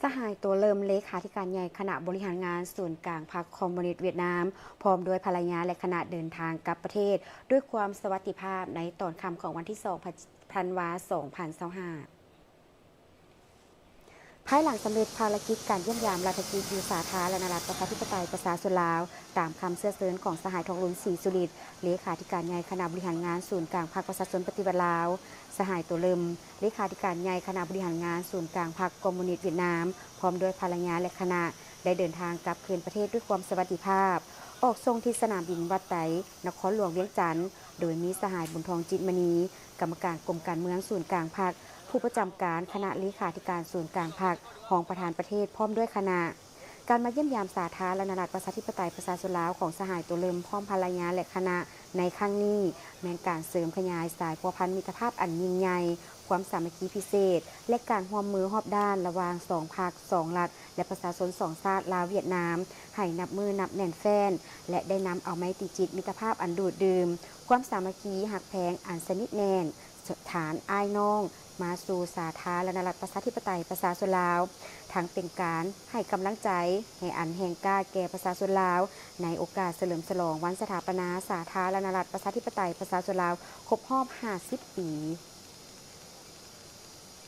ສະຫາຍ ໂຕເລີມ ເລຂາທິການໃຫຍ່ຄະນະບໍລິຫານງານສູນກາງພັກຄອມມູນິດຫວຽດນາມ ພ້ອມດ້ວຍພັນລະຍາ ແລະ ຄະນະເດີນທາງກັບປະເທດດ້ວຍຄວາມສະຫວັດດີພາບໃນຕອນຄ່ຳຂອງວັນທີສອງ ທັນວາ ສອງພັນຊາວຫ້າ. ພາຍຫຼັງສຳເລັດພາລະກິດການຢ້ຽມຢາມລັດຖະກິດຢູ່ສາທາລະນະລັດປະຊາທິປະໄຕປະຊາຊົນລາວ ຕາມຄຳເຊື້ອເຊີນຂອງສະຫາຍ ທອງລຸນ ສີສຸລິດ ເລຂາທິການໃຫຍ່ຄະນະບໍລິຫານງານສູນກາງພັກປະຊາຊົນປະຕິວັດລາວ, ສະຫາຍ ໂຕເລີມ ເລຂາທິການໃຫຍ່ຄະນະບໍລິຫານງານສູນກາງພັກຄອມມູນິດຫວຽດນາມ ພ້ອມດ້ວຍພັນລະຍາ ແລະ ຄະນະ ໄດ້ເດີນທາງກັບຄືນປະເທດດ້ວຍຄວາມສະຫວັດດີພາບ, ອອກສົ່ງທີ່ສະໜາມບິນວັດໄຕ ນະຄອນຫຼວງວຽງຈັນ, ໂດຍມີສະຫາຍ ບຸນທອງ ຈິດມະນີ ກຳມະການກົມການເມືອງສູນກາງພັກ, ຜູ້ປະຈຳການຄະນະເລຂາທິການສູນກາງພັກ, ຮອງປະທານປະເທດ ພ້ອມດ້ວຍຄະນະ. ການມາຢ້ຽມຢາມສາທາລະນະລັດປະຊາທິປະໄຕປະຊາຊົນລາວຂອງສະຫາຍ ໂຕເລີມ ພ້ອມພັນລະຍາ ແລະ ຄະນະ ໃນຄັ້ງນີ້ ແມ່ນການເສີມຂະຫຍາຍສາຍພົວພັນມິດຕະພາບອັນຍິ່ງໃຫຍ່, ຄວາມສາມັກຄີພິເສດ ແລະ ການຮ່ວມມືຮອບດ້ານລະຫວ່າງສອງພັກ, ສອງລັດ ແລະ ປະຊາຊົນສອງຊາດ ລາວ-ຫວຽດນາມ ໃຫ້ນັບມື້ນັບແໜ້ນແຟ້ນ ແລະ ໄດ້ນຳເອົາໄມຕີຈິດມິດຕະພາບອັນດູດດື່ມ, ຄວາມສາມັກຄີຮັກແພງອັນສະໜິດແໜ້ນ, ຖານອ້າຍນ້ອງ ມາສູ່ສາທາລະນະລັດປະຊາທິປະໄຕປະຊາຊົນລາວ, ທັງເປັນການໃຫ້ກຳລັງໃຈ ໃຫ້ອັນແຮງກ້າແກ່ປະຊາຊົນລາວ ໃນໂອກາດສະເຫຼີມສະຫຼອງວັນສະຖາປະນາສາທາລະນະລັດປະຊາທິປະໄຕປະຊາຊົນລາວ ຄົບຮອບຫ້າສິບປີ.